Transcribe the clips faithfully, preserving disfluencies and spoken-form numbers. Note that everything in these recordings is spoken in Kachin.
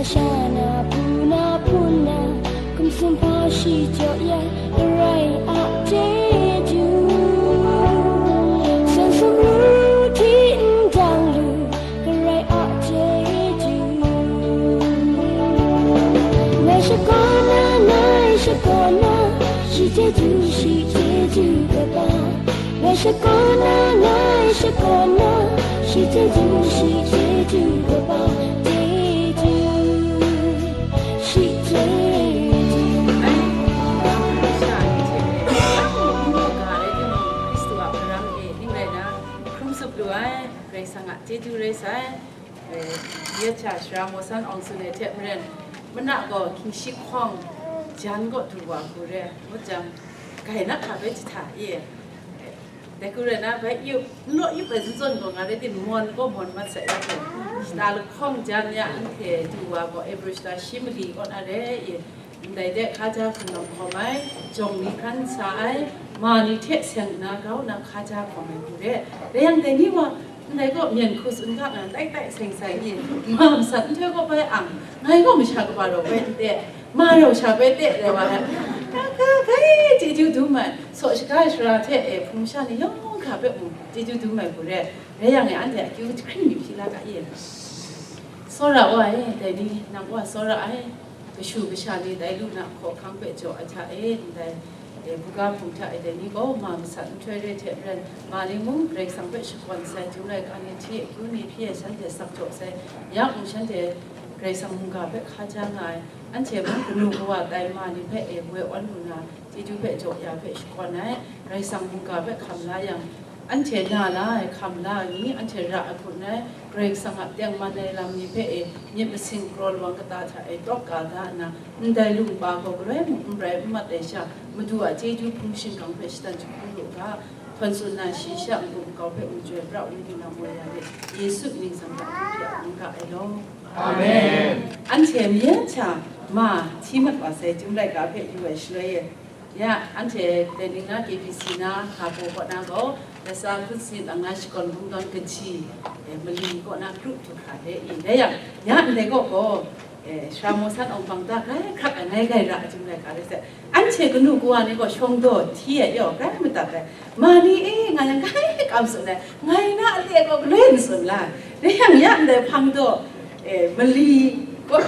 Sha na hpu na hpun na, hkum sumhpa shi jaw ya, Karai a chyeju. San sumru hti ndang lu, Karai a chyeju. Ngai shakawn na, ngai shakawn na, shi chyeju, shi chyeju kaba. Ngai shakawn na, ngai shakawn na, shi chyeju, shi chyeju kaba, chyeju, shi chyeju. Hkristu a hparam e ning rai na, hkrum sup lu ai, Karai Kasang a chyeju rai sai. Eh, ya cha sara Mawsan Awng Tsun ai hte maren, mana gaw hkying shi hkawng jan kaw du wa hku re, ngut jang, grai na hka bai jahta e. Dai hku rai na, bai yup, n law yup ai zawn gaw, nga rai timung, mawn gaw mawn mat sai, shata lahkawng jan ya, anhte du wa gaw, April shata shi mali kaw na re, e, ndai de hkaja hkungga hkawm ai, jawng ni hkan sa ai, ma ni hte seng nna grau nna hkaja hkawm ai hku re. Rai yang, dai ni wa, ndai gaw myen hku tsun ga nga, tai tai seng sai ni, ma masat nhtoi gaw bai ang, ngai gaw masha kaba rau bai n te, ma rau sha bai te, rai wa ai. Ka, ka, kai, chyeju dum ai, saw shaga ai sara hte e, hpung masha ni yawng hkra hpe mung, chyeju dum ai hku re. Rai yang e, anhte akyu jahkring yu hpyi la ga ye. Tsawra wa e, dai ni, nang wa tsawra ai. Kashu kasha ni dai lu na hkawhkang hpe jaw ai hta e, ndai, e, buga hpung hta e, dai ni gaw ma masat nhtoi re hte maren, ma ni mung Karai Kasang hpe shakawn sai, Chyum laika ni hti akyu ni hpyi ai shanhte sak jaw sai, ya mung shanhte Karai Kasang mungga hpe hkaja nga ai, anhte mung kanu kawa tai ma ni hpe e woi awn lu na, chyeju hpe jaw ya hpe shakawn ai, Karai Kasang mungga hpe hkam la yang, anhte na la ai hkam la ai ni, anhte ra ai hput nai, Karai Kasang a tengman ai lam ni hpe e myit masin kraw lawang kata hta e tawk ka da nna, ndai lungba gaw galoi mung n rai n mat ai sha, Madu a chyeju hpung shingkang hpe shatan jahkrum lu ga, htawn tsun na shi sha n-gun nkau hpe machyoi pra, wenyi nang woi ya let, Yesu mying zawn hta hpyi a n-ga ai law. Amen. Anhte myen hta ma hti mat wa sai, Chyum laika hpe yu ai shaloi e, ya, anhte dai ning na K B C na hka baw kaw na gaw, lasa hkun sanit lang na shakawn bungdawn kaji, e, mali kaw na group du hkra de i, dai yang, ya, ndai kaw gaw, e, sara Mawsan Awng Bang ta grai hkrak ai, ngai grai ra ai Chyum laika rai sai. Anhte kanu kawa ni gaw shawng daw hti ai yaw grai madat ai. Ma ni e, nga yang grai kam tsun ai, ngai na a le gaw galoi n tsun la. Dai yang ya ndai hpang daw, e, mali kaw, e,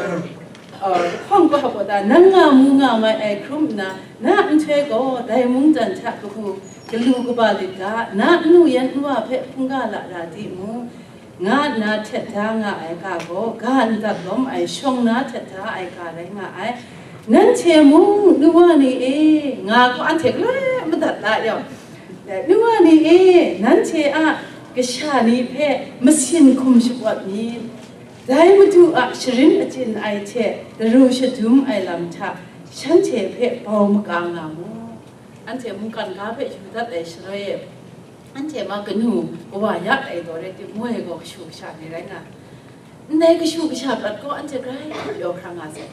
hpawng kaw hpa ta, nang nga mu nga mai ai hkrum nna, na nhtoi gaw dai mungdan hta kabu galu kaba lit ga, na nnu yan nwa hpe hpungga lara timung, nga nna htet da nga ai ga gaw, ga n dat lawm ai, shawng na htet da ai ga rai nga ai. Nanhte mung, nu wa ni e, nga gaw anhte galoi madat la yaw, nu wa ni e, nanhte a kasha ni hpe masin hkum shapawt myit. Dai Madu a sharin achyin ai hte daru shadum ai lam hta shanhte hpe bau maka nga mu. Anhte mungkan ga hpe yu dat ai shaloi e, anhte ma kanu kawa ya ai taw rai timung, moi gaw kashu kasha ni rai nga, ndai kashu kasha prat gaw anhte grai hkrup yaw hkra nga sai.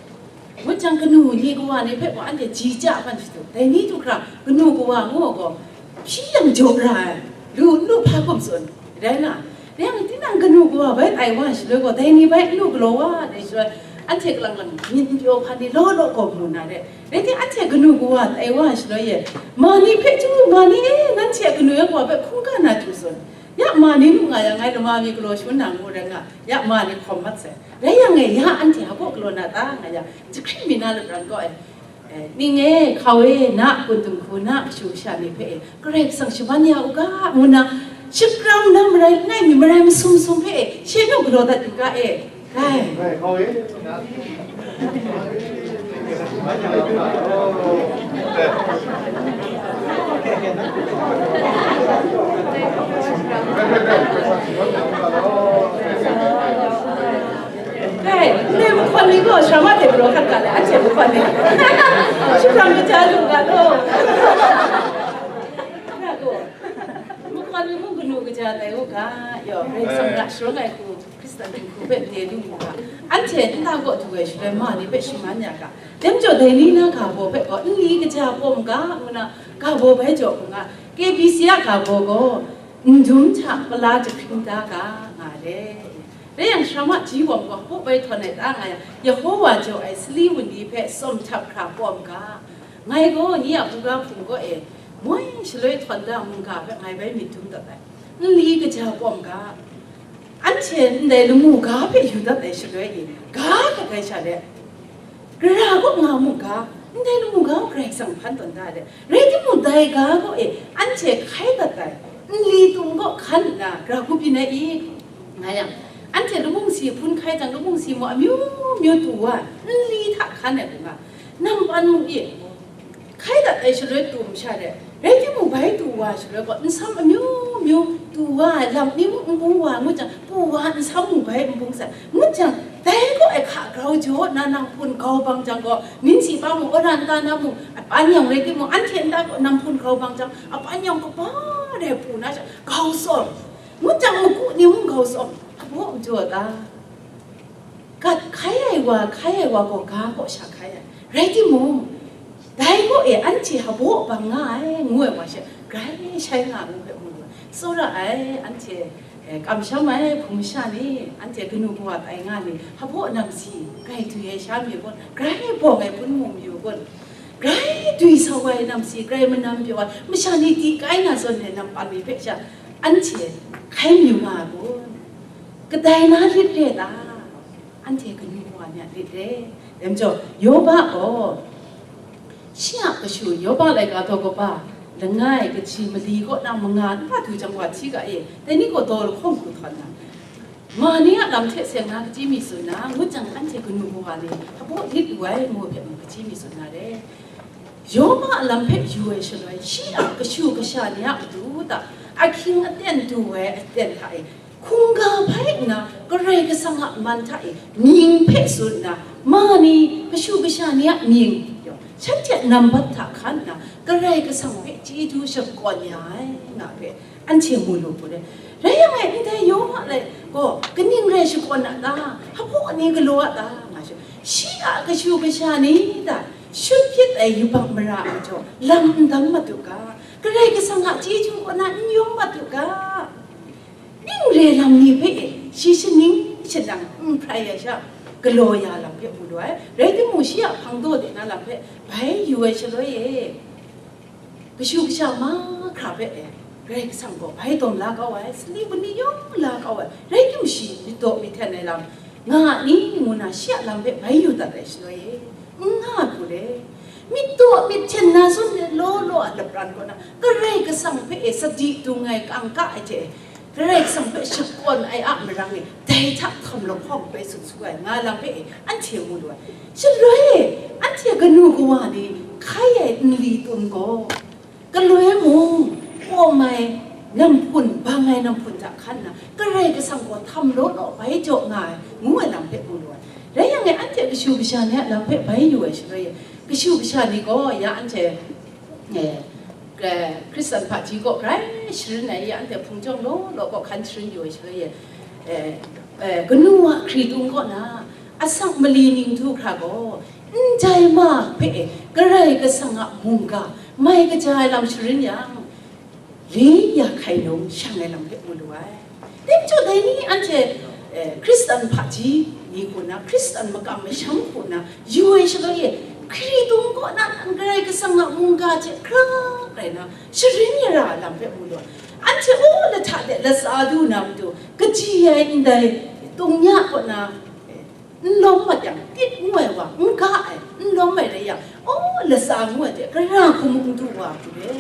Ngut jang, kanu ni kawa ni hpe gaw anhte ji ja hpan shadu, dai ni du hkra kanu kawa ngu gaw hpyi yang jaw ra ai, lu n lu hpa hkum tsun, rai nga. Rai yang, tinang kanu kawa bai tai wa shaloi gaw, dai ni bai n lu galaw wa, dai shaloi, anhte kalang lang myit n pyaw hpa ni law law gaw mu na re. Rai timung, anhte kanu kawa tai wa shaloi e, ma ni hpe chyu, ma ni e, nanhte a kanu yan kawa hpe hkungga na chyu tsun. Ya ma ni lu nga yang, ngai lama mi galaw shangun na ngu rai nga, ya ma ni hkawm mat sai. Rai yang e, ya anhte a baw galaw na ta nga yang, jahkring mi na lapran kaw e, e, ning e, hkau e, na a kun dinghku, na a kashu kasha ni hpe e, Karai Kasang shaman ya u ga, ngu nna, shakram na marai langai mi, marai masum masum hpe e, she nu galaw dat yu ga e, dai. Dai, ndai mahkawn ni gaw sara ma hte galaw hkat ga le, anhte mahkawn ni. Shapram kaja lu ga law. Ra gaw, mahkawn ni mung kanu kaja tai u ga, yaw, Karai Kasang ra sharawng ai hku, Hkristan dinghku hpe de lu mu ga. Anhte nta kaw du ai shaloi ma ni hpe shaman ya ga. Dai majaw dai ni na ga baw hpe gaw, nli kaja pawm ga, ngu na, ga baw bai jaw hkung ga, K B C a ga baw gaw, ndum hta pala jahpring da ga, nga re. Dai yang, Sara Maji Wawm gaw hpaw bai htawn ai ta nga yang, Yehowa jaw ai sali wunli hpe tsawm htap hkra pawm ga. Ngai gaw nye a buga hpung kaw e moi shaloi htawn da mungga hpe ngai bai myit dum dat ai. Nli kaja pawm ga. Anhte ndai lamu ga hpe yu dat ai shaloi ni, ga hkrat ai sha let, gara kaw nga mu ga, ndai lamu ga gaw Karai Kasang hpan tawn da ai. Rai timung, dai ga kaw e anhte hkai dat ai nli tum kaw hkan nna gara hku byin ai i? Nga yang, anhte labung si hpun hkai jang, labung si mung amyu myu tu wa, nli hta hkan ai hku nga, nampan mung i, hkai dat ai shaloi tum sha de, rai timung, bai tu wa shaloi gaw, nsam amyu myu tu wa ai lam ni mung n bung wa, ngut jang, pu wa nsam mung bai n bung sai, ngut jang, dai kaw e hka grau jaw nna nang hpun grau bang jang gaw, nin si pa mung, aran ta na mung, apan yawng rai timung, anhte nta kaw nang hpun grau bang jang, apan yawng kaba rai pu na sha, grau tsawm, ngut jang, maku ni mung grau tsawm, hpaw jaw ta? Gat hkai ai wa, hkai ai wa gaw ga kaw sha hkai ai. Rai timung, dai kaw e anhte hpaw bang nga ai, ngu ai wa she, grai shai nga ai ngu hpe mu lu ai. Tsawra ai, anhte, eh, kamsham ai hpung masha ni, anhte kanu kawa tai nga ni, hpaw nam si, grai dwi ai sha mi gaw, grai bawng ai hpun mu mayu gaw, grai dwi sau ai nam si, grai manam pyaw ai masha ni, di kai na zawn ai nampan ni hpe sha, anhte hkai mayu nga ai kun? Kadai na lit re ta? Anhte kanu kawa ni a lit re. Dai majaw, Yoba gaw, shi a kashu, Yoba laika daw kaba langai, kaji mali kaw na manga nta du jang wa hti ga e, dai ni gaw daw lahkawng hku htawn na, ma ni a lam hte seng na kaji mi tsun na, ngut jang, anhte kanu kawa ni hpaw lit lu ai ngu hpe mung kaji mi tsun na re. Yoba a lam hpe yu ai shaloi, shi a kashu kasha ni a matu hta ahkying aten du ai aten hta e, hkungga hpai nna Karai Kasang a man hta e mying hpe tsun nna, ma ni, kashu kasha ni a mying, shanhte nambat hta hkan nna Karai Kasang hpe chyeju shakawn ya ai, nga hpe anhte mu lu hku re. Rai yang e, ndai Yoba lai gaw kaning rai shakawn a ta? Hpaw ni galaw a ta? Nga shi, shi a kashu kasha ni ta? Shut hpyit ai yubak mara a majaw lam n dam mat u ga, Karai Kasang a chyeju kaw na n yawm mat u ga, ning re lam ni hpe shi shaning shanang n hprai ai sha, galaw ya lam hpe mu lu ai. Rai timung, shi a hpang daw de na lam hpe bai yu ai shaloi e, kashu kasha mahkra hpe e, Karai Kasang gaw bai dawm la kau ai, sali bungli yawng la kau ai, rai timung, shi myit daw myit hten ai lam nga a ni, ngu na shi a lam hpe bai yu dat ai shaloi e, n nga hku re. Myit daw myit hten na zawn e, law law a lapran kaw na Karai Kasang hpe e sadi dung ai kangka ai hte e, Karai Kasang hpe shakawn ai a marang e, dai hta hkam lahkawng bai tsun su ai nga lam hpe e, anhte mu lu ai. Shaloi e, anhte kanu kawa ni hkai ai nli tum gaw, galoi mung, pawm ai namhpun, bang ai namhpun hta hkan nna, Karai Kasang gaw htam law law bai jaw nga ai, ngu ai lam hpe mu lu ai. Rai yang e, anhte kashu kasha ni a lam hpe bai yu ai shaloi e, kashu kasha ni gaw ya anhte, eh, eh, Hkristan hpaji kaw grai sharin ai, ya anhte hpung jawng law law kaw hkan sharin yu ai shaloi e, eh, eh, kanu a hkritung kaw na asak mali ning du hkra gaw, n jai ma hpe e Karai Kasang a mungga mai kaja ai lam sharin yang, li ya hkai nung shang ai lam hpe mu lu ai. Dai majaw, dai ni anhte, eh, Hkristan hpaji ni hku na, Hkristan makam masham hku na yu ai shaloi e, hkritung kaw na nan Karai Kasang a mungga hte hkra rai na sharin ya ra ai lam hpe mu lu ai. Anhte, o, lahta de latsa du na matu, kaji ai ndai tung ya kaw na, eh, n lawm mat yang, tit ngu ai wa, n ga ai, n lawm ai rai yang, o, latsa ngu ai hte, gara hku mung n du wa hku re.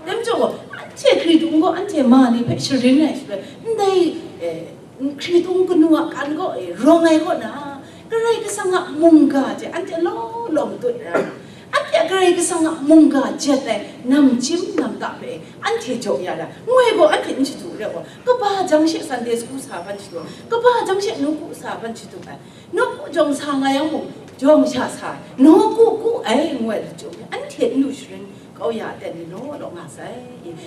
Dai majaw gaw, anhte hkritung gaw, anhte ma ni hpe sharin ai shaloi, ndai, eh, hkritung kanu a kan gaw, eh, rawng ai kaw na, Karai Kasang a mungga hte anhte law law matut ai, anhte a Karai Kasang a mungga jet ai namchyim namda hpe anhte jaw ya ra, ngu ai gaw, anhte n shadu re gaw, kaba jang she Sunday school sa hpan shadu, kaba jang she nawku sa hpan shadu ai. Nawku jawng sa nga yang mung, jawng sha sa ai, nawku ku ai ngu ai lachyum ni, anhte n lu sharin kau ya ai aten ni law law nga sai.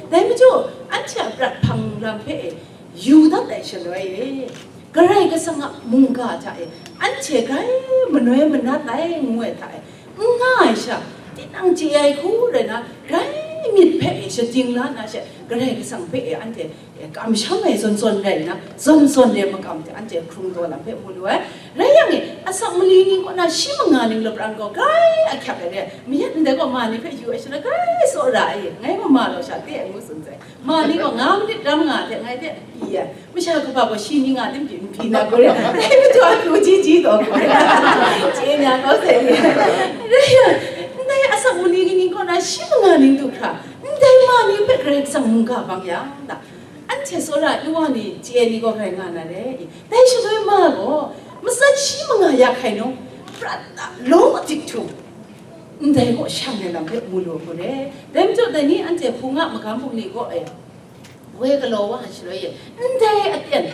Dai majaw, anhte a prat hpang lam hpe e yu dat ai shaloi e, Karai Kasang a mungga hta e anhte grai manoi manat ai ngu ai hta e, n nga ai sha, tinang chye ai hku rai na, grai myit hpe e shading la nna she, Karai Kasang hpe e anhte e kamsham ai zawn zawn rai nna, zawn zawn re makam hte anhte hkrung taw lam hpe mu lu ai. Rai yang e, asak mali ni kaw na shi manga ning lapran gaw grai ahkyak ai re, mayat ndai gaw ma ni hpe yu ai shaloi grai tsawra ai, ngai gaw ma law sha te ai ngu tsun sai. Ma ni gaw nga manit ram nga hte ngai hte pyi ai. Masha kaba gaw shi ni nga tim pyi n pyi na gaw re. Dai majaw a pyi ji ji taw gaw re. Chye nya kau sai ni. Rai yang, ndai asak mali ni kaw na shi manga ning du hkra, ndai ma ni hpe Karai Kasang mungga bang yang ta, anhte tsawra ai wa ni chye ni gaw grai nga na re. Dai shaloi ma gaw, matsat shi manga ya hkai nung, prat a lawng a dik htung, ndai gaw shang ai lam hpe mu lu ai hku re. Dai majaw dai ni anhte hpung a magam bungli gaw e, woi galaw wa ai shaloi e, ndai aten,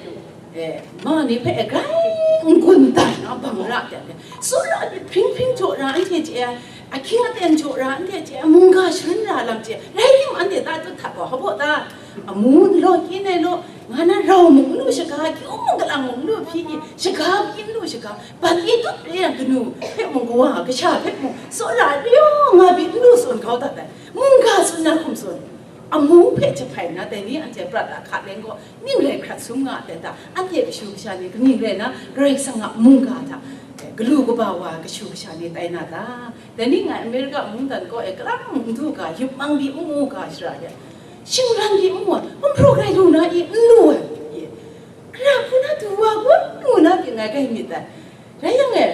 e, ma ni hpe e grai n-gun dan na bang ra ai, tsawra myit hpring hpring jaw ra anhte chye ai, ahkying aten jaw ra anhte chye ai, mungga sharin ra lam chye ai, rai timung anhte ta tut hta gaw, hpa baw ta, amu n law, kyin ai law, nga na rau mung n lu shaga, kyu mung kalang mung n lu hpyi, shaga pyi n lu shaga, ban e tut re yang kanu hpe mung, kawa kasha hpe mung, tsawra rayawng nga pyi n lu tsun kau dat ai, mungga tsun na hkum tsun. Amu hpe jahpai nna dai ni anhte prat a hka leng gaw ning rai hkrat sum nga ai ta, anhte kashu kasha ni kaning rai nna Karai Kasang a mungga hta galu kaba wa kashu kasha ni tai na ta? Dai ni ngai Amerika mungdan kaw e kalang mung n du ga, yup mang pyi n mu ga shara de, shingran pyi n mu ai, gumhpraw grai lu na i? N lu ai. Gara hku na du wa kun ngu na pyi ngai grai myit ai. Rai yang e,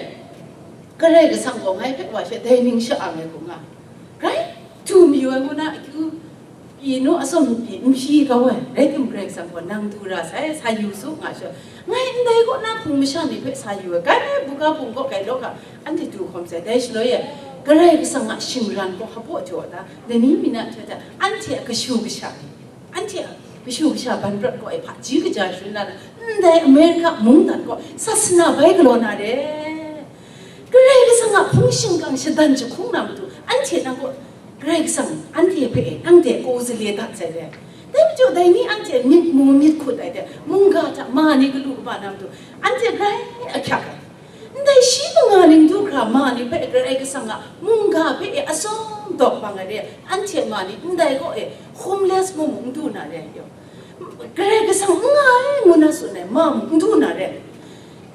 Karai Kasang gaw ngai hpe wa she dai ning sha-ang ai hku nga, grai du mayu ai ngu na akyu pyi nu, atsawm pyi n hpyi kau ai. Rai timung, Karai Kasang gaw nang du ra sai, sa yu su nga she, ngai ndai kaw na hpung masha ni hpe sa yu ai, kai buga hpung kaw kai law ga, anhte du hkawm sai. Dai shaloi e, Karai Kasang a shingran gaw hpa baw jaw ta? Dai ni mi na hte hte anhte a kashu kasha ni, anhte a kashu kasha ban prat gaw e hpaji kaja sharin na, ndai Amerika mungdan gaw sasana bai galaw na re. Karai Kasang a hpung shingkang shadan jahkung na matu, anhte nang gaw Karai Kasang anhte hpe e, nang de ko zale dat sai re. Dai majaw dai ni anhte myit mu myit hkut ai de, mungga hta ma ni galu kaba na matu, anhte grai ahkyak ai. Ndai shi manga ning du hkra ma ni hpe Karai Kasang a mungga hpe e atsawm dawk bang ai re, anhte ma ni ndai kaw e homeless mung mung n du na re ai. Karai Kasang n nga ai ngu na tsun ai ma mung n du na re.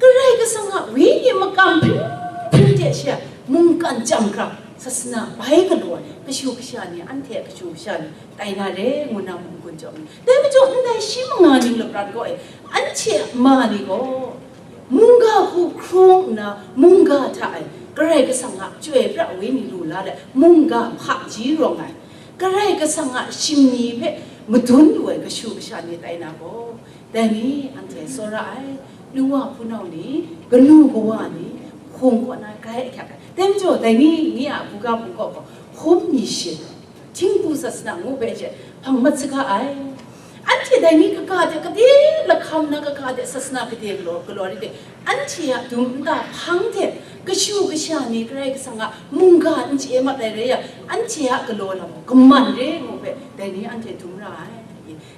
Karai Kasang a Wenyi makam hpring hpring de shi a mungkan chyam hkra, sasana bai galaw ai kashu kasha ni, anhte a kashu kasha ni tai na re ngu na mung n-gun jaw ai. Dai majaw ndai shi manga ning lapran kaw e, anhte a ma ni gaw mungga hku hkrung nna, mungga hta e Karai Kasang a Chyoi pra Wenyi lu la let, mungga hpaji rawng ai, Karai Kasang a shingni hpe madun lu ai kashu kasha ni tai na gaw, dai ni anhte tsawra ai, nu wa hpunau ni, kanu kawa ni, hpung kaw na grai ahkyak ai. Dai majaw, dai ni, ni a buga hpung kaw gaw, hkum mi shin, htingbu sasana ngu hpe she hpang mat saga ai. Anhte dai ni kaga de kade lahkam na, kaga de sasana kade galaw, galaw ri de, anhte a dum nta hpang hte kashu kasha ni Karai Kasang a mungga n chye mat ai rai yang, anhte a galaw lam gaw kaman re ngu hpe, dai ni anhte dum ra ai.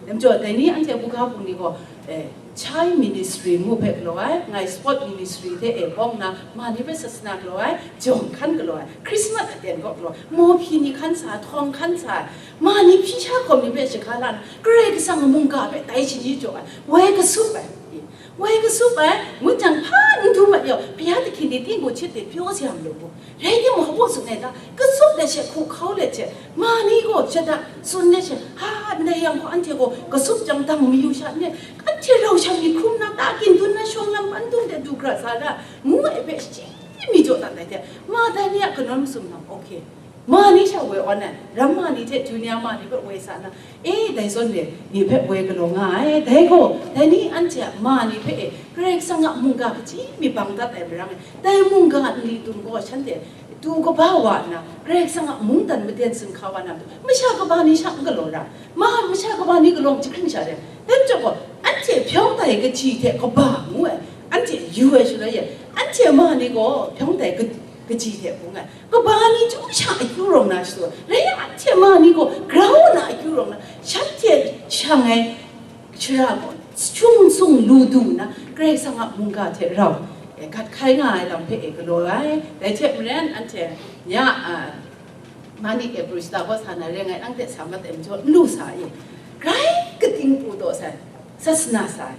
Dai majaw, dai ni anhte buga hpung ni gaw, eh, Child Ministry ngu hpe galaw ai, ngai Sport Ministry hte e bawng nna, ma ni hpe sasana galaw ai, jawng hkan galaw ai, Christmas aten kaw galaw ai, mawhpyi ni hkan sa ai, htawng hkan sa ai, ma ni hpyi sha hkawm ni hpe shaga la nna, Karai Kasang a mungga hpe tai shani jaw ai, woi kasup ai, woi kasup ai, ngut jang hpa n du mat yawng, baya dahkyen ni ting gaw hkyit de pyaw sa ya malu mu. Rai timung, hpa baw tsun ai ta? Kasup let she, hku hkau let she, ma ni gaw shada tsun let she, ha, ndai yang gaw anhte gaw kasup jang dang mayu sha n re, anhte rau shang ni hkrum na, ta kyin dun na, shawng lam pan dun de du hkra sa da, ngu ai hpe shi mi jaw dat ai hte, ma dai ni a kanawn masum lam, okay. Ma ni sha woi awn ai, ram ma ni hte junior ma ni hpe woi sa na, e, dai zawn re, ni hpe woi galaw nga ai, dai gaw, dai ni anhte a ma ni hpe e, Karai Kasang a mungga hpaji mi bang dat ai marang e, dai mungga nli tum gaw shanhte du kaba wa nna, Karai Kasang a mungdan maden zun hka wa na matu, masha kaba ni sha n galaw ra, ma, masha kaba ni galaw jahkring sha re, dai majaw gaw, anhte hpyawng tai kaji hte kaba ngu ai, anhte yu ai shaloi e, anhte ma ni gaw hpyawng tai ka-, kaji hte bung ai, kaba ni chyum sha akyu rawng na shadaw, rai yang, anhte ma ni gaw grau na akyu rawng na, shanhte shang ai shara gaw shung sung lu du nna, Karai Kasang a mungga hte rau, e, gat hkai nga ai lam hpe, e, galaw ai. Dai hte maren, anhte ya, a, Mani Ebrista gaw sa na re ngai, anhte sa mat ai majaw, n lu sa i, grai kating pru taw sai, sasana sai,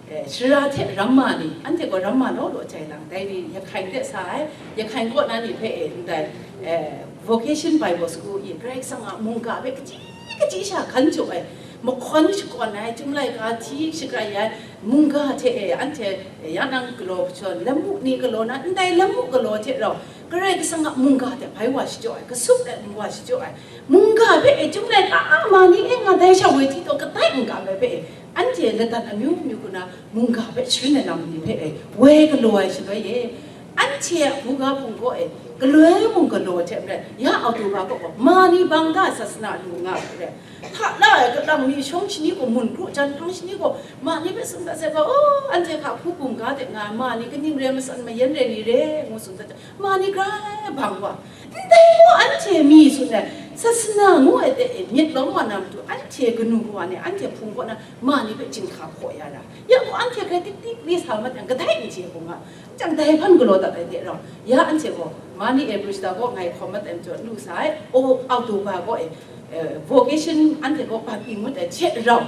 eh, shara hte ramma ni, anhte gaw ramma law law jai lang, dai ni Yahkain hte sa ai, Yahkain kaw na ni hpe e ndai, eh, Vocation Bible School i Karai Kasang a mungga hpe kaji kaji sha hkan jaw ai, mahkawn shakawn ai, Chyum laika hti shakai ai mungga hte e, anhte, eh, ya nang galaw hpawn, lamu ni galaw na, ndai lamu galaw hte rau, Karai Kasang a mungga hte bai wa shachyaw ai, kasup ai wa shachyaw ai, mungga hpe e, Chyum laika a ma ni e, nga dai sha woi hti taw kadai n kam ai hpe e, anhte ladan amyu myu hku na mungga hpe sharin ai lam ni hpe e, woi galaw ai shaloi e, anhte a buga hpung kaw e, galoi mung galaw hte maren, ya Oktoba kaw gaw, ma ni bang da sasana lu nga ai hte, hta la ai kalang mi shawng shani gaw, mun kru jan hpang shani gaw, ma ni hpe tsun dat sai gaw, oh, anhte hka hku bungga de nga ai, ma ni kaning re, matsan mayan re ni re, ngu tsun dat jang, ma ni grai bang wa. Ndai gaw anhte mi tsun ai, sasana ngu ai de e, myit lawm wa na matu, anhte kanu kawa ni, anhte hpung kaw na, ma ni hpe jinghka hpaw ya ra. Ya gaw anhte grai tik tik li sa mat yang, kadai n chye hpung a. Jang dai hpan galaw dat ai de rau, ya anhte gaw, Mani Ebrista gaw ngai hkawm mat ai majaw, lu sa ai, o, Oktoba gaw e, eh, Vocation anhte gaw bat i ngut ai hte rau,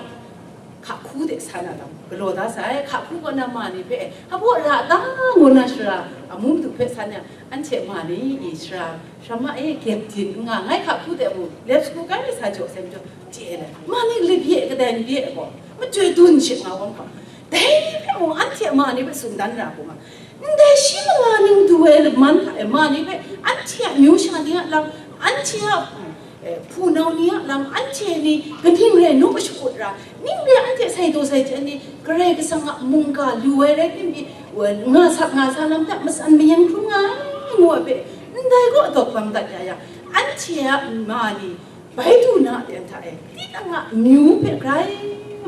hka hku de sa na lam galaw da sai, hka hku kaw na ma ni hpe, hpa ra ta ngu na shara, amu madu hpe san yang, anhte ma ni i shara, shara ma e, gyep din n nga, ngai hka hku de mu, lep sagu kai sa jaw sai majaw, chye ai, ma ni lip ye, kadai n ye gaw, machyoi dun shit nga wang hkam, dai hpe mung anhte ma ni hpe tsun dan ra hku nga, ndai shi manga ning du ai laman hta e ma ni hpe, anhte a myu sha ni a lam, anhte a, eh, hpunau ni a lam, anhte ni kaning rai nu kashakut ra, ning re anhte sai daw sai hte ni, Karai Kasang a mungga lu ai rai timung, nga sa, nga sa lam hta matsan mayan hkrum nga ai, ngu ai hpe, ndai gaw dawk bang dat ya yang, anhte a ma ni, bai du na aten hta e, tinang a myu hpe grai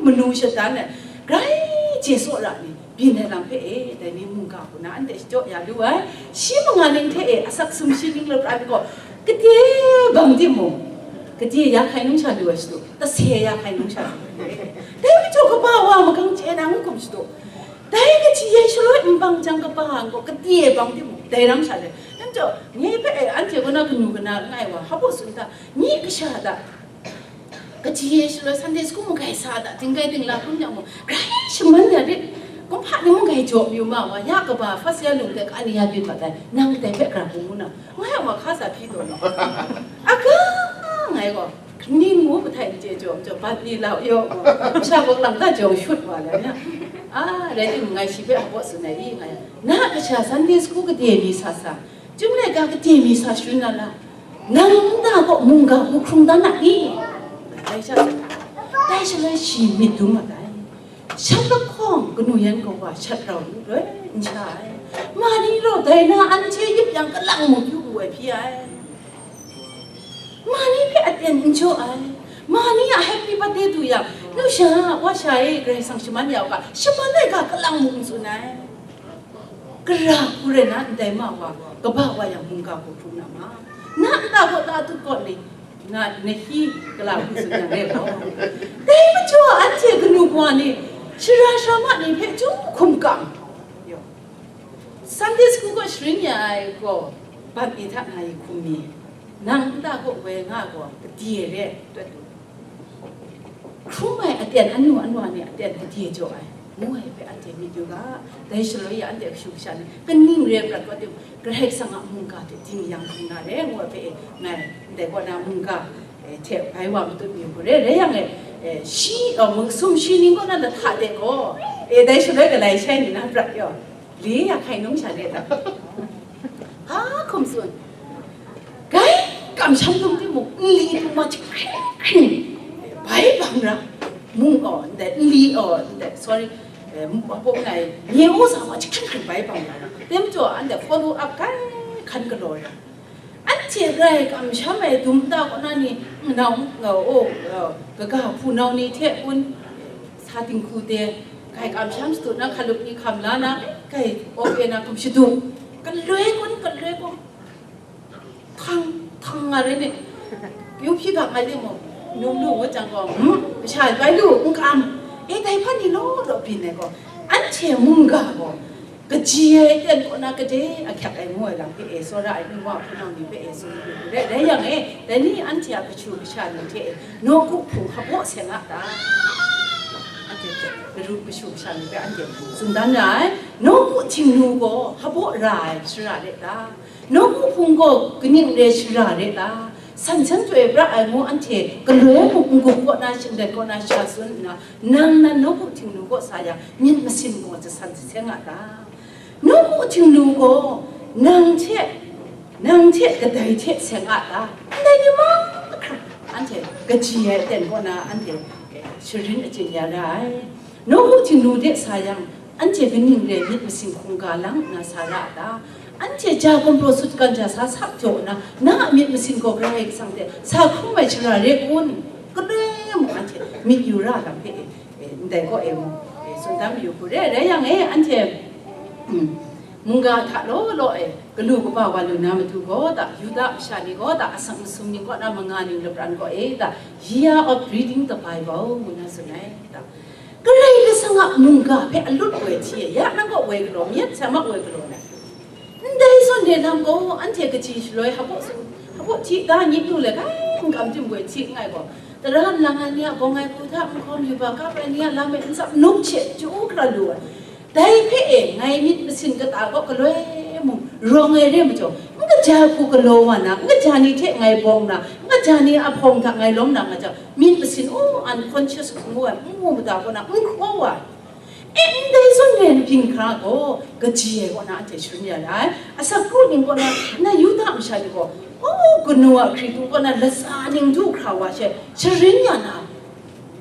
manu shadan ai, grai je saw ra ni, byin ai lam hpe e, dai ni mungga hku na anhte shachyaw ya lu ai, shi manga ning hte e, asak sumshi ning lapran gaw, kade bang timung, kade ya hkai nung sha lu ai shadu, tase ya hkai nung sha lu ai. Dai majaw kaba wa magang chye na n hkum shadu, dai kaji ai shaloi n bang jang kaba gaw, kade bang timung, dai ram sha le. Dai majaw, nye hpe e, anhte kaw na kanu kana langai wa, hpa baw tsun ta, nye kasha hta, kaji e shaloi Sunday school mung grai sa da, dinggai dingla hkrum yang mung, grai shaman ya rit, kumhpa ni mung grai jaw mayu ma wa, ya kaba first year lung de ka ni ya byin mat ai, nang dai hpe gara hpung ngu na, nga yang wa hka sa hpyi taw naw. Aga, ngai gaw, ning ngu mahtai n chye jaw, jaw, bat ni lau yaw, masha gaw lang da jawng shut wa le na. A, rai timung, ngai shi hpe hpa baw tsun ai i, ngai, na kasha Sunday school kade mi sa sa, Chyum laika kade mi sa sharin na la, nang nta kaw mungga hku hkrung dan na i? Dai sha, dai shaloi shi myit dum mat ai. Shat lahkawng kanu yan kawa shat rau lu doi n sha ai. Ma ni rau dai na an hte yip yang kalang mu kyu wu ai hpyi ai. Ma ni hpe aten n jaw ai. Ma ni a happy birthday du yang, nu sha, wa sha e, Karai Kasang shaman ya u ga, shaman ai ga kalang mu n tsun ai. Gara hku rai na ndai ma wa, kaba wa yang mungga hku hkrum na ma. Na nta kaw ta tut kaw ni, na, na hyi kala hku tsun yang rai gaw. Dai majaw anhte kanu kawa ni, shara shara ma ni hpe chyum hkum kam. Yaw. Sunday school kaw sharin ya ai gaw, ban ni hta na yi hkum mi, nang nta kaw woi nga gaw, kade re, tut lu. Hkrum ai aten anu anu ni aten kade jaw ai, ngu ai hpe anhte myit yu ga, dai shaloi ya anhte kashu kasha ni kaning re prat kau tim, Karai Kasang a mungga hte ding yang hkrum na re, ngu ai hpe e, ngai ndai kaw na mungga, eh, hte bai wa matut mi hku re, rai yang e, eh, shi, eh, masum shi ning kaw na lahta de gaw, eh, dai shaloi galai shai ni na prat yaw. Li ya hkai nung sha le ta. Ha, hkum tsun. Gai, kamsham lung timung, nli tung ma jahkring hkring. Bai bang ra. Mung aw, ndai, nli aw, ndai, sorry. Eh, hpung ngai, nye u sa ma jahkring hkring bai bang ra. Tem jaw, anhte follow up gai hkan galaw ra. Anhte grai kamsham ai dum nta kaw na ni, nau, o, kaga hpunau ni hte kun, sa dinghku de, grai kamsham shadu na, hkalup ni hkam la na, grai ope na hkum shadu, galoi kun, galoi kun, htang, htang nga rai ni, yu hpyi ga nga li mu, num lu ngut jang gaw, hmm, kasha bai lu, n kam, e, dai hpan ni law law byin ai gaw, anhte mungga gaw, kaji ai aten kaw na gade ahkyak ai ngu ai lam hpe e, tsawra ai ningwa hpunau ni hpe e tsun yu yu re, rai yang e, dai ni anhte a kashu kasha ni hte e, nawku hpung hpabaw seng a ta? Anhte hpe, garu kashu kasha ni hpe anhte tsun dan ra ai. Nawku htingnu gaw hpabaw ra ai shara re ta? Nawku hpung gaw kaning re shara re ta? San shan chyoi pra ai ngu anhte galoi mung n-gup kaw na, shinglet kaw na sha tsun nna, nang nan nawku htingnu kaw sa yang, myit masin gaw jasan jaseng a ta? Nawku htingnu gaw nang hte, nang hte kadai hte seng a ta? Ndai ni mahkra anhte kaji ai aten kaw na anhte sharin achyin ya ra ai. Nawku htingnu de sa yang, anhte kaning re myit masin hkungga lang nna sa ra a ta? Anhte ja gumhpraw sutgan ja sa sa jaw nna, na a myit masin gaw Karai Kasang hte sa hkrum ai shara re kun? Galoi mung anhte myit yu ra lam hpe e, e, ndai kaw e mung, e, tsun dan mayu hku re, rai yang e, anhte, mm, mungga hta law law e, galu kaba wa lu na matu gaw ta, Yuda masha ni gaw ta, asak masum ni kaw na manga ning lapran kaw e ta, Year of Reading the Bible ngu na tsun ai ta. Karai Kasang a mungga hpe alut woi hti e, ya nang kaw woi galaw, myit sa ma woi galaw na. Ndai zawn de lam gaw, anhte kaji shaloi hpabaw tsun, hpabaw hti da, nyit lu le, kai n kam tim woi hti nngai gaw, tara nlang ai ni a bawng ai hku hta nhkawm, yuba kap ai ni a lam e n tsap, nup hte chyu hkra lu ai. Dai hpe e ngai myit masin kata kaw galoi mung rawng ai re majaw, n kaja hku galaw wa na, n kaja ni hte ngai bawng na, n kaja ni a hpawng hta ngai lawm na nga jang, myit masin, oh, unconscious ngu ai, n mu mada kaw na, n hkraw wa ai. E, ndai zawn rai na, byin hkra gaw kaji ai kaw na anhte sharin ya ra ai. Asak kru ning kaw na, na Yuda masha ni gaw, oh, kanu a hkritung kaw na latsa ning du hkra wa she, sharin ya na,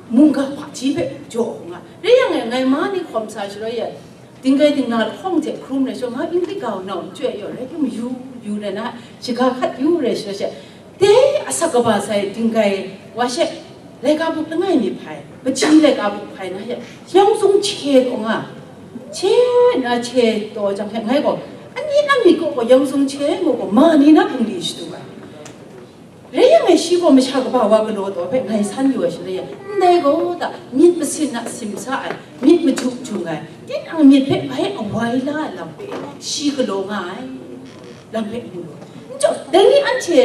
mungga hpaji hpe jaw nga. Rai yang e, ngai ma ni hkawm sa shaloi e, dinggai dingna lahkawng hte hkrum ai shaloi, nga English ga nau n chyoi yaw rai tim yu, yu rai na, shaga hkat yu rai shaloi she, dai asak kaba sai dinggai wa she, laika bup langai mi hpai, kaji laika bup hpai na she, yang sung hte taw nga, hte na hte taw jang hte ngai gaw, ani na myit kaw gaw yang sung hte ngu gaw, ma ni na bungli shadu ai. Rai yang e, shi gaw masha kaba wa galaw taw hpe ngai san yu ai shaloi e, ndai gaw ta myit masin a simsa ai, myit maju jung ai, tinang myit hpe bai awai la ai lam hpe shi galaw nga ai lam hpe mu lu. N jaw, dai ni anhte,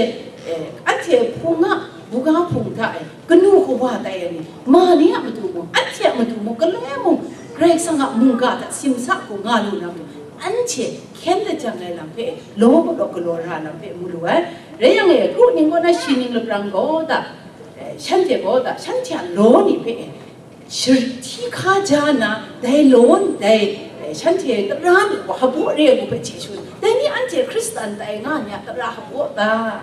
eh, anhte hpung a, buga hpung hta e, kanu kawa tai ai ni, ma ni a matu mung, anhte a matu mung, galoi mung, Karai Kasang a mungga hta simsa hku nga lu na mung, anhte hkyen lajang ai lam hpe, law galaw galaw ra ai lam hpe mu lu ai. Rai yang e, kru ning kaw na shi ning laprang gaw ta, eh, shanhte gaw ta, shanhte a law ni hpe, eh, shir-, hti hka ja na, dai law ndai, eh, shanhte tara ni gaw hpabaw re ai ngu hpe chye shu, dai ni anhte Hkristan tai nga ni a tara hpabaw ta?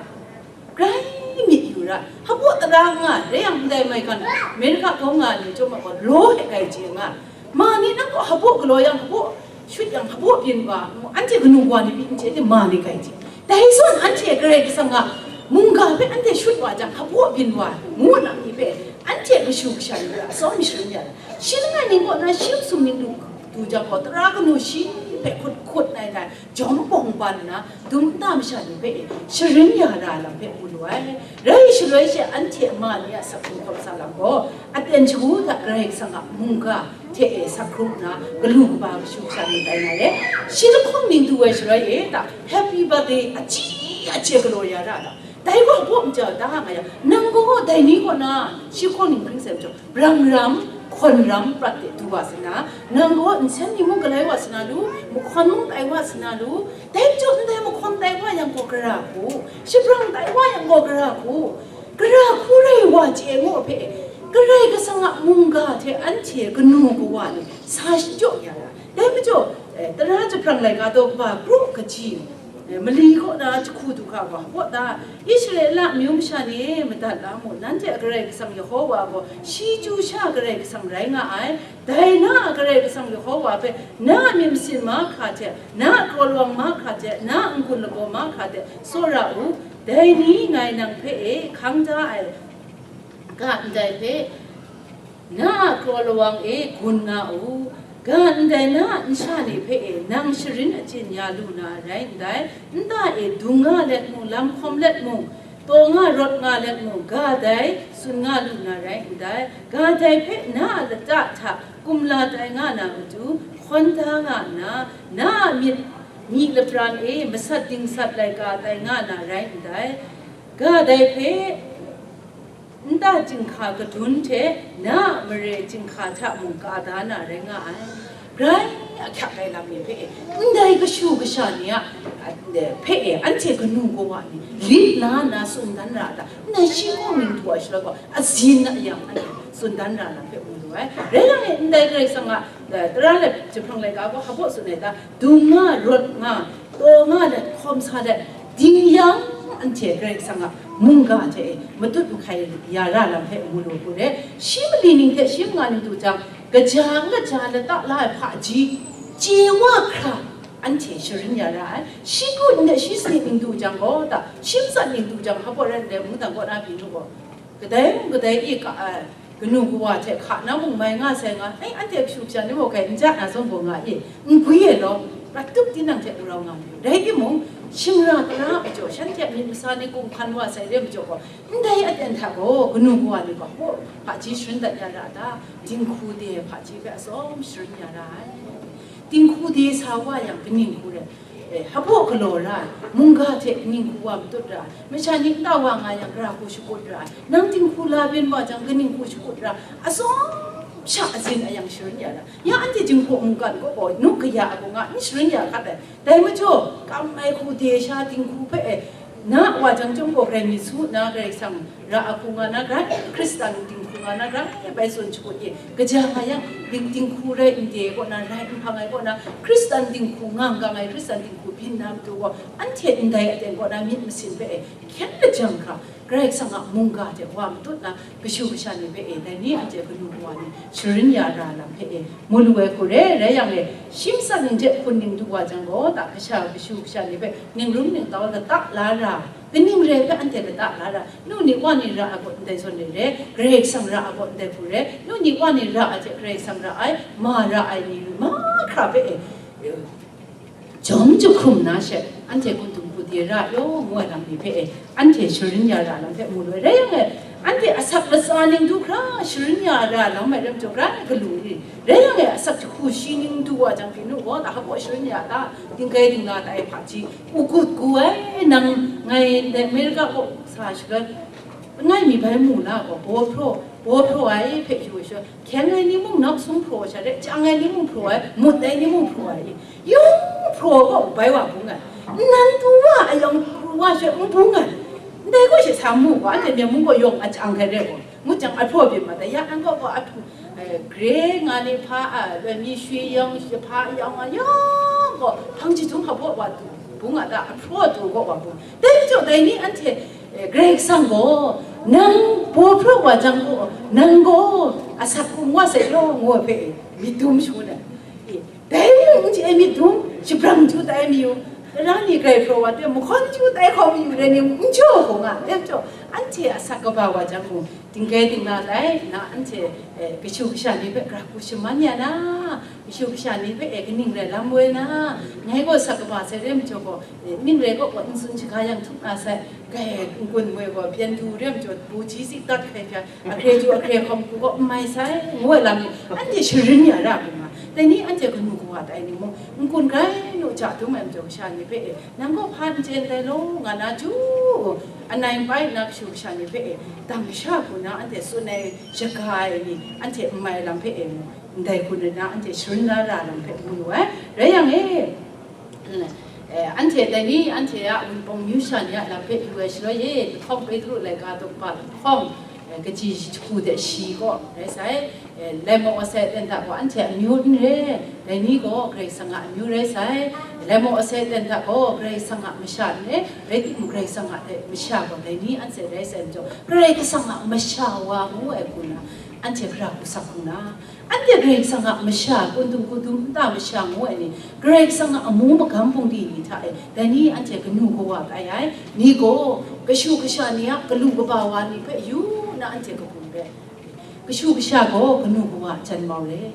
Grai myit yu ra, hpabaw tara nga, rai yang ndai maigan, America kau nga ni chyawm a gaw, law e grai chye nga, ma ni nang gaw hpabaw galaw yang, hpabaw shut yang, hpabaw byin wa, anhte kanu wa ni pyi n chye, anhte ma ni grai chye. Dai zawn anhte Karai Kasang a mungga hpe anhte shut wa jang, hpabaw byin wa, ngu na ni hpe, anhte kashu kasha ni hpe atsawm sharin ya ai. Shi langai ning kaw na shi masum ning du, du jang gaw, tara kanu shi hpe hkut hkut nai nai, jawm bawng ban nna, dum nta masha ni hpe e, sharin ya ra ai lam hpe mu lu ai. Rai shaloi she, anhte ma ni a sakhung hkawm sa lam gaw, aten shagu hta Karai Kasang a mungga hte e sak hkrum nna, galu kaba kashu kasha ni tai na re. Shi lahkawng ning du ai shaloi e ta, happy birthday achyi achye galaw ya ra ta? Dai gaw hpaw maja da nga yang, nang gaw dai ni kaw na shi hkawng ning hpring sai majaw, brangram, hkawn ram prat de du wa sa na, nang gaw nsen ni mung galai wa sa na lu, mahkawn mung tai wa sa na lu, dai majaw ndai mahkawn tai wa yang gaw gara hku, shabrang tai wa yang gaw gara hku, gara hku rai wa chye ngu hpe, Karai Kasang a mungga hte anhte kanu kawa ni sa shachyaw ya ra. Dai majaw, eh, tara jahprang laika daw kaba kru kaji, eh, mali kaw na jahku du hkra wa, hpaw ta, Israela amyu masha ni e, madat la mu, nanhte a Karai Kasang Yehowa gaw shi chyu sha Karai Kasang rai nga ai. Dai na a Karai Kasang Yehowa hpe na a myit masin mahkra hte, na a kraw lawang mahkra hte, na a n-gun lagaw mahkra hte tsawra u. Dai ni ngai nang hpe e hkang da ai ga ndai hpe, na a kraw lawang e gun nga u. Ga ndai na a nsha ni hpe e nang sharin achyin ya lu na rai ndai, nta e dung nga let mung, lam hkawm let mung, taw nga rawt nga let mung, ga dai tsun nga lu na rai ndai. Ga dai hpe na a lata hta kumla tai nga na matu, Hkawn da nga nna, na a myit myi lapran e masat dingsat laika tai nga na rai ndai. Ga dai hpe, nta chyinghka kadun hte na a mare chyinghka hta mung ka da na rai nga ai. Grai ahkyak ai lam ni hpe e, ndai kashu kasha ni a, a, hpe e, anhte kanu kawa ni lit la nna tsun dan ra a ta? Ndai shi kaw ning du ai shaloi gaw, azin a yang anhte tsun dan ra lam hpe mu lu ai. Rai yang e, ndai Karai Kasang a, eh, tara let jahprang laika gaw hpa baw tsun ai ta? Dung nga, rawt nga, taw nga let, hkawm sa let, ding yang anhte Karai Kasang a mungga hte e matut mahkai ya ra lam hpe mu lu hku re. Shi mali ning hte shi manga ning du jang, kaja n kaja lata la ai hpaji, chye wa hkra anhte sharin ya ra ai. Shi kru ndai shi sanit ning du jang gaw ta, shi matsat ning du jang, hpa baw rai ndai mungdan kaw na pyi nu gaw, kadai mung kadai e ka ai, kanu kawa hte hka na mung mai nga sai nga, ai, anhte kashu kasha ni mung kai n ja na zawn gaw nga e, n gwi e law, prat tup tinang hte n rau nga mayu. Rai timung, shingra tara a majaw, shanhte a myit masa ni kum hkan wa sai re majaw gaw, ndai aten hta gaw kanu kawa ni gaw, hpaji sharin dat ya ra ta? Dinghku de hpaji hpe atsawm sharin ya ra ai. Dinghku de sa wa yang, kaning hku rai, eh, hpa baw galaw ra ai, mungga hte kaning hku wa matut ra ai, masha ni nta wa nga yang, gara hku shakut ra ai, nang dinghku la byin wa jang, kaning hku shakut ra ai, atsawm sha azin ayang sharin ya ra ai. Ya anhte jinghpaw mungkan kaw gaw, nu kaya a gaw nga n sharin ya hkat ai. Dai majaw, kam ai hku de sha dinghku hpe e, na wa jang chyawm gaw, grai myit su nna, Karai Kasang ra ai hku nga na, grai Hkristan dinghku nga na, grai bai tsun shakut e. Kaja nga yang, ding, dinghku rai n de kaw na, rai n hpang ai kaw na, Hkristan dinghku nga n gang ai, Hkristan dinghku byin na matu gaw, anhte ndai aten kaw na myit masin hpe e hkyen lajang hkra, Karai Kasang a mungga hte wa matut na, kashu kasha ni hpe e, dai ni anhte kanu kawa ni sharin ya ra lam hpe e, mu lu ai hku re. Rai yang e, shi matsat ning hte hkun ning du wa jang gaw, ta kasha kashu kasha ni hpe ningrum ningtau lata la ra, kaning re hpe anhte lata la ra, nu ni wa ni ra ai gaw ndai zawn re re, Karai Kasang ra ai gaw ndai hku re, nu ni wa ni ra ai hte Karai Kasang ra ai, ma ra ai ni mahkra hpe e, jawm jahkrum na she, anhte kundung kudi ra yaw ngu ai lam ni hpe e, anhte sharin ya ra lam hpe mu lu ai. Rai yang e, anhte asak latsa ning du hkra sharin ya ra lam ai ram jaw, grai galu ni, rai yang e, asak jahku shi ning du wa jang, pyi nu gaw, ta hpa gaw sharin ya ta? Dinggai dingla tai hpaji, u gut gu ai, nang ngai ndai Amerika kaw sa shaga, langai mi bai mu na gaw, baw hpraw, baw hpraw ai hpe yu ai sha, hkyeng ai ni mung nawk sung hpraw ai sha re, chyang ai ni mung hpraw ai, mut ai ni mung hpraw ai, yung hpraw gaw bai wa bung ai. Nnan pru wa ayawng pru wa she n bung ai. Ndai gaw she sa mu gaw, anhte Myen mung gaw yawng a chyang hkrai re gaw, ngut jang a hpraw byin ma ta, ya an gaw gaw a hpu, eh, gre nga ni hpa, a, loi mi shwi yawng, hpa yawng a, yawng gaw hpang jahtum hpa baw wa du bung a ta, a hpraw du gaw wa bung. Dai majaw dai ni anhte, eh, Karai Kasang gaw, nang baw hpraw wa jang gaw, nang gaw asak hkum wa sai law, ngu ai hpe, myit dum shangun ai. E, dai mung n chye ai myit dum, shabrang chyu tai mayu, tara ni grai hpraw wa hte, mahkawn chyu tai hkawm mayu rai ni, n jaw hkawng a, dai majaw, anhte asak kaba wa jang gaw, dinggai dingla tai, na anhte, eh, kashu kasha ni hpe gara hku shaman ya na, kashu kasha ni hpe, eh, kaning rai lam woi na, ngai gaw asak kaba sai re majaw gaw, eh, ning rai gaw gaw n tsun shaga yang htup na sai, kai n-gun moi gaw, byen du re majaw, bu ji tsik dat hkai hkya, ahkre du ahkre hkawm hku gaw n mai sai, ngu ai lam ni, anhte sharin ya ra hku nga, dai ni anhte kanu kawa tai ni mung, n-gun grai nu ja dum ai majaw, kasha ni hpe e, nang gaw hpa n chye ndai law, nga na chyu u, anai bai nna kashu kasha ni hpe e, dang sha hku na anhte tsun ai shaga ai ni, anhte n mai lam hpe e mung, ndai hku nna anhte sharin la ra lam hpe mu lu ai. Rai yang e, eh, anhte dai ni, anhte a Wunpawng myu sha ni a lam hpe yu ai shaloi e, lahkawng Petru laika daw kaba lahkawng, eh, kaji jahku hte shi gaw rai sai, eh, laimawng asai aten hta gaw anhte amyu n re, dai ni gaw Karai Kasang a amyu rai sai, laimawng asai aten hta gaw Karai Kasang a masha n re, rai timung Karai Kasang a masha gaw dai ni anhte rai sai majaw, Karai Kasang a masha wa ngu ai hku na, anhte hkra hku sak hku na, anhte Karai Kasang a masha, kundung kudum nta masha ngu ai ni, Karai Kasang a amu magam bungli ni hta e, dai ni anhte kanu kawa kai ai, ni gaw kashu kasha ni a kalu kaba wa ni hpe yu na anhte kagun re. Kashu kasha gaw kanu kawa a jan mau re.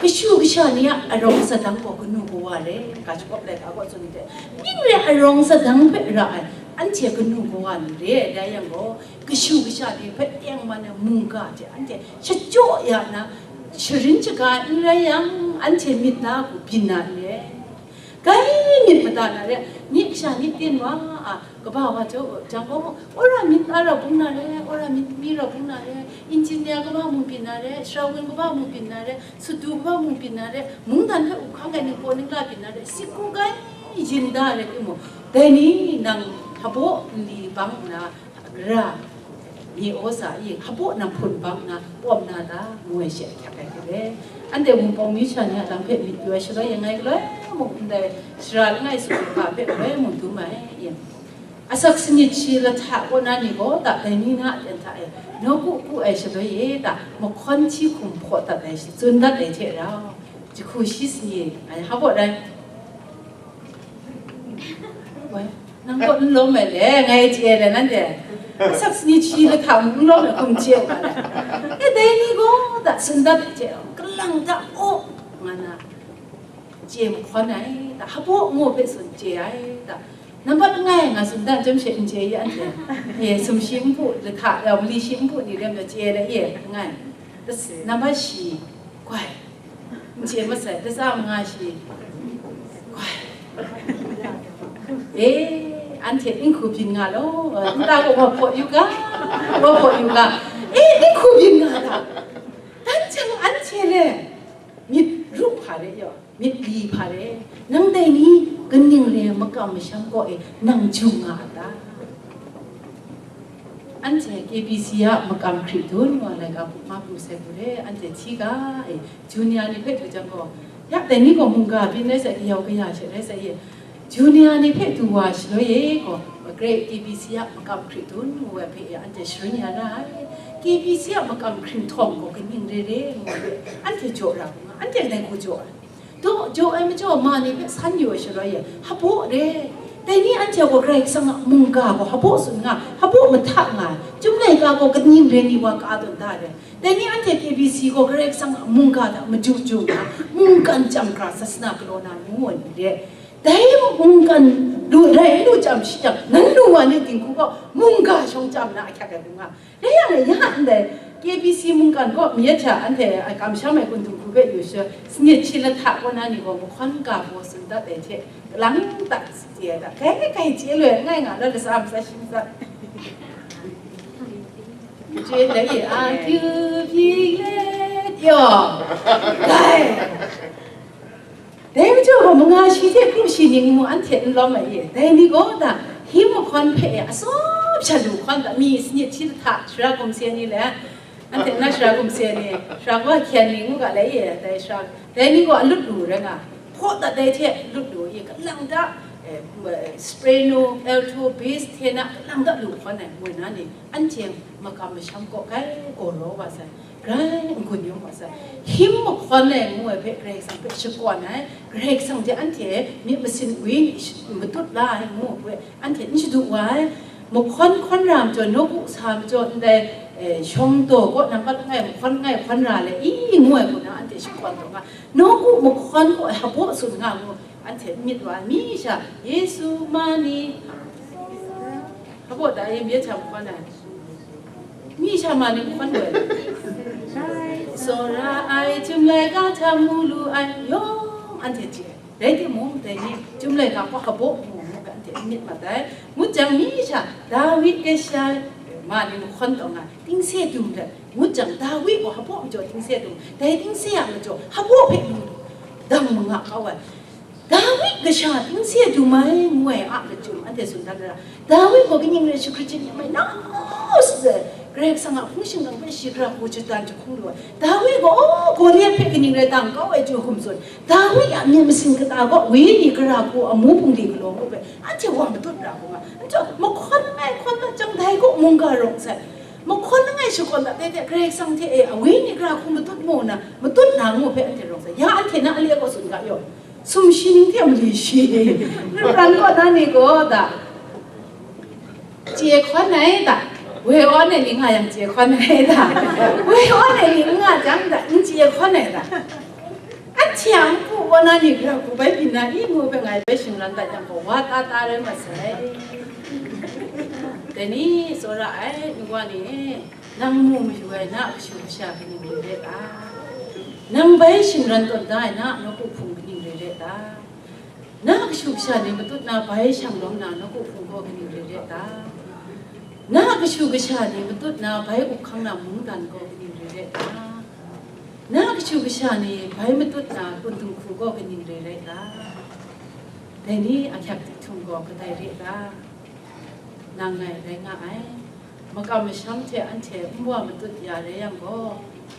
Kashu kasha ni a arawng sadang gaw kanu kawa re. Ga shagawp laika gaw tsun hte, ning re arawng sadang hpe ra ai, anhte kanu kawa ni re ai, dai yang gaw, kashu kasha ni hpe tengman ai mungga hte anhte shachyaw ya nna, Sharin shaga n rai yang, anhte myit na hku byin na n re. Gai myit mada na re, myit kasha myit ten wa a, kaba wa jaw jang gaw, wora myit a ra bung na re, wora myit mi ra bung na re, engineer kaba mung byin na re, shawng kaba mung byin na re, sutdu kaba mung byin na re, mungdan hpe up hkang ai ningbaw ningla byin na re, siku gai yin da re timung, dai ni nang hpabaw nli bang nna, Ra, nye aw sa i, hpabaw nang hpun bang nna, pawm na ta? Ngu ai she ahkyak ai hte re. Anhte Wunpawng myu sha ni a lam hpe myit yu ai shaloi, yangai galoi muk ndai sara langai sumsum hpa hpe galoi mung dum ai. Asak sanit shi lahta kaw na ni gaw, ta dai ni na aten hta e, nawku ku ai shaloi e, ta mahkawn hti hkum hpaw dat ai shi, tsun dat ai hte rau, jahku shi sanit ai, hpabaw rai. Wai, nang gaw n lawm ai le, ngai chye le, nanhte. Asak sanit shi lahta n lawm ai hkum chye nga le. E, dai ni gaw, da tsun dat ai hte, kalang da, aw, nga na, chye mahkawn ai, da, hpabaw ngu hpe tsun chye ai, da, nambat langai nga tsun dat, chyam she n chye ye, anhte. E, sumshi npu, lahta, ya, mali shi npu ni rem na chye le, e, langai. Das, nambat shi, goi. N chye masai, datsa manga shi. Goi. E, anhte n hku byin nga law, nta gaw wa hpaw yu ga, wa hpaw yu ga. E, n hku byin nga ga. Dan jang anhte le, myit ru hpa re yaw, myit li hpa re, nang dai ni kaning re makam masham kaw e nang jung nga a ta? Anhte K B C a makam hkri dun wa laika hpuk ma pru sai hku re, anhte hti ga e, junior ni hpe du jang gaw, ya dai ni gaw mungga byin rai sai, kayau kaya she rai sai e, junior ni hpe du wa shaloi e gaw, magre K B C a makam hkri dun ngu ai hpe e, anhte sharin ya na ai. K B C a makam hkring htawng gaw kaning re re ngu ai hpe, anhte jaw ra hku nga, anhte dai hku jaw ai. Daw jaw ai majaw, ma ni hpe san yu ai shaloi e, hpabaw re. Dai ni anhte gaw Karai Kasang a mungga gaw hpabaw tsun nga, hpabaw mahta nga ai. Chyum laika gaw kaning re ni wa ka tawn da re. Dai ni anhte K B C gaw Karai Kasang a mungga hta maju ju nga, mungkan chyam hkra sasana galaw na ngu ai ni re. Dai mungkan lu rai lu chyam shi jang, nan lu wa ni dinghku gaw mungga shawng chyam na ahkyak ai hku nga. Dai yang e, ya ndai K B C mungkan gaw myit hta anhte a kamsham ai kun dinghku hpe yu sha, sanit shi lahta kaw na ni gaw mahkawn ga baw tsun dat ai hte, kalang tak chye ai hta, kai kai chye loi langai nga law, lasa matsa shi matsa chye dai, a kyu byi let yaw, kai. Dai majaw gaw, manga shi hte kru shi ning mung anhte n lawm ai e. Dai ni gaw da, him mahkawn hpe e, atsawp sha lu hkawn da, mi sanit shi lahta, sara gumhpraw ni le, anhte na sara gumhpraw ni, sara wa hkyen ni ngu ga lai e, dai sara, dai ni gaw alut lu rai nga, hpaw dat dai hte lut lu i, kalang da, eh, soprano, alto, bass, tenor, kalang da lu hkawn ai, ngoi na ni, anhte makam masham kaw kai gawraw wa sai. Grai n-gun yawng wa sai. Him mahkawn ai ngu ai hpe Karai Kasang hpe shakawn ai, Karai Kasang hte anhte myit masin wi ni matut la ai ngu ai hpe anhte n shadu wa ai. Mahkawn hkawn ra majaw, nawku sa majaw, ndai, eh, shawng daw kaw nambat langai mahkawn langai hkawn ra le, i ngu ai hku na anhte shakawn taw nga, nawku mahkawn kaw ai hpabaw tsun nga ngu, anhte n myit wa ai. Mi sha, Yesu ma ni, hpabaw ta e, myit hta mahkawn ai. Mi sha ma ni hpawn woi, tsawra ai, Chyum laika hta mu lu ai, yawng anhte chye ai. Rai timung, dai ni Chyum laika hpaw hpabaw mu ngu ga, anhte n myit mat ai. Ngut jang, mi sha Dawi kasha ma ni mahkawn taw nga, tingse dum let, ngut jang, Dawi gaw hpabaw majaw tingse dum, dai tingse a majaw hpabaw hpe lu dang manga kau ai. Dawi kasha tingse dum ai ngu ai a lachyum anhte tsun dat ai ra. Dawi gaw kaning rai shakrit chye myit mai na, Karai Kasang a hpung shingkang hpe shi gara hku jahtan jahkung lu ai. Dawi gaw, oh, Goliat hpe kaning rai dang kau ai chyu hkum tsun. Dawi a myit masin kata gaw, wenyi gara hku amu hpung di galaw ngu hpe, anhte wa matut ra hku nga. Anhte mahkawn langai hkawn dat jang, dai gaw mungga rawng sai. Mahkawn langai shakawn dat tete, Karai Kasang hte e, wenyi gara hku matut mu na, matut na ngu hpe anhte rawng sai. Ya anhte na ale gaw tsun ga yaw. Sumshi ning hte mali shi, lu pran kaw na ni gaw da, chye hkawn ai da, woi awn ai ni nga yang chye hkawn ai da, woi awn ai ni n nga jang da, n chye hkawn ai da. Anhte a npu kaw na ni gara hku bai byin na i ngu hpe ngai bai shingran dat yang gaw, wa ta ta rai masai. Dai ni tsawra ai, n-, wa ni, nang mu mayu ai na a kashu kasha kaning rai let a? Nang bai shingran tawn da ai na a nawku hpung kaning re re ta? Na a kashu kasha ni matut na bai shanglawm na nawku hpung gaw kaning re re ta? Na a kashu kasha ni matut na bai up hkang na mungdan gaw kaning re re ta? Na a kashu kasha ni bai matut na kundung hku gaw kaning re re ta? Dai ni a hkyak dihtung gaw kadai re ta? Nang ngai rai nga ai. Makam masham hte anhte nwa matut ya rai yang gaw,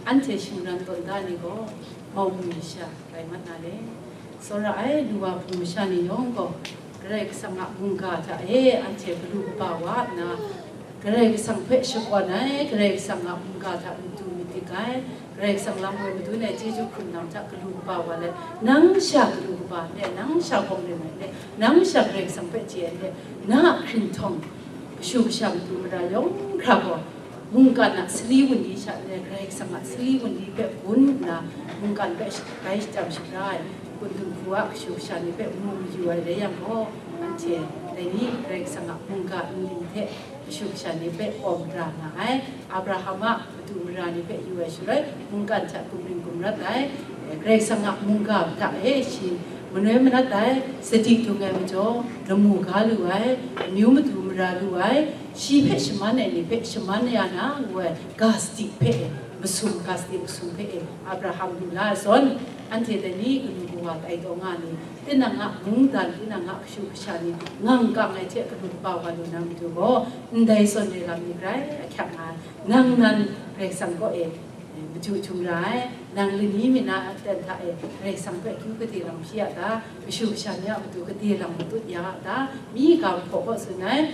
anhte shingran tawn da ni gaw, mau mu masha rai mat na le. Tsawra ai, lu wa hpung masha ni yawng gaw, Karai Kasang a mungga hta e anhte galu kaba wa nna, Karai Kasang hpe shakawn ai, Karai Kasang a mungga hta matu madik ai, Karai Kasang lam woi madun ai chyeju hkrung lam hta galu kaba wa let, nang sha galu kaba let, nang sha gawng rim ai let, nang sha Karai Kasang hpe chye ai let, na a hkringhtawng, kashu kasha matu mara yawng hkra gaw, mungkan a sali wunli sha let, Karai Kasang a sali wunli hpe gun nna, mungkan hpe sh-, bai shajang shabra ai, kundung hku a kashu kasha ni hpe mu mayu ai rai yang gaw, anhte dai ni Karai Kasang a mungga nli hte kashu kasha ni hpe kaw mara nga ai. Abraham a matu mara ni hpe yu ai shaloi, mungkan hta gumring gumrat ai. Karai Kasang a mungga hta e shi manoi manat ai, sadi dung ai majaw, lamu ga lu ai, amyu matu mara lu ai, shi hpe shaman ai ni hpe shaman ya na ngu ai, ga sadi hpe e, masum, ga sadi masum hpe e, Abraham lu la ai zawn, anhte dai ni galu kawa tai taw nga ni, tinang a mungdan, tinang a kashu kasha ni ngang kang ai hte galu kaba wa lu na matu gaw, ndai zawn re lam ni grai ahkyak nga ai. Nang nan Karai Kasang kaw e, maju htum ra ai, nang lani mi na a ten hta e Karai Kasang hpe akyu kade lang hpyi a ta? Kashu kasha ni a matu kade lang matut ya a ta? Mi ga mahkaw kaw tsun ai,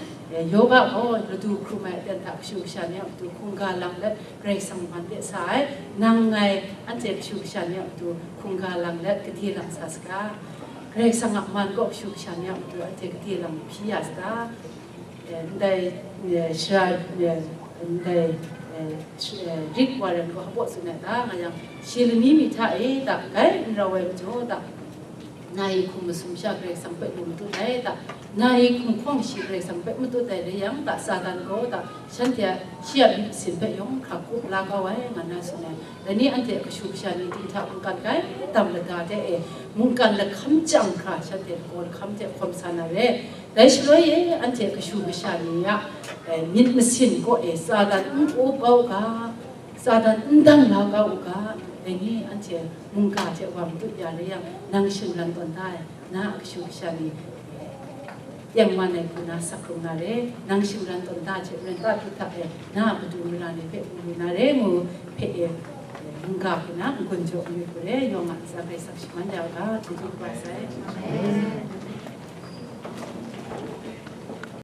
yoga gaw ladu hkrum ai aten hta kashu kasha ni a matu hkungga lang let Karai Kasang man de sa ai. Nang ngai anhte kashu kasha ni a matu hkungga lang let kade lang sa saga? Karai Kasang a man kaw kashu kasha ni a matu anhte kade lang hpyi ya saga? Eh, ndai, eh, shara, eh, ndai, eh, sh-, eh, Rick Warren gaw hpaw tsun ai ta nga yang, shi lani mi hta e ta, gai n rau ai majaw ta, nai hkum masum sha Karai Kasang hpe lu matut ai ta, nai hkum hkawng shi Karai Kasang hpe matut ai rai yang ta, Satan gaw ta, shanhte a, shi a myit masin hpe yawng hkra kup la kau ai, nga na tsun ai. Dai ni anhte a kashu kasha ni dinghta mungkan gai tam lada de e, mungkan lahkam chyang hkra shanhte lagaw lahkam hte hkawm sa na re. Dai shaloi e, anhte kashu kasha ni a, eh, myit masin kaw e Satan n kau kau ga, Satan n dang la kau u ga, dai ni anhte mungga hte wa matut ya rai yang, nang shingran tawn da ai, na a kashu kasha ni, eh, tengman ai hku na sak hkrung na re, nang shingran tawn da hte maren ta hpyi hta e, na a matu mara ni hpe mu lu na re ngu hpe e, eh, mungga hku na n-gun jaw ai hku re, yawng a ntsa hpe sak shaman ya u ga, chyeju kaba sai. Amen.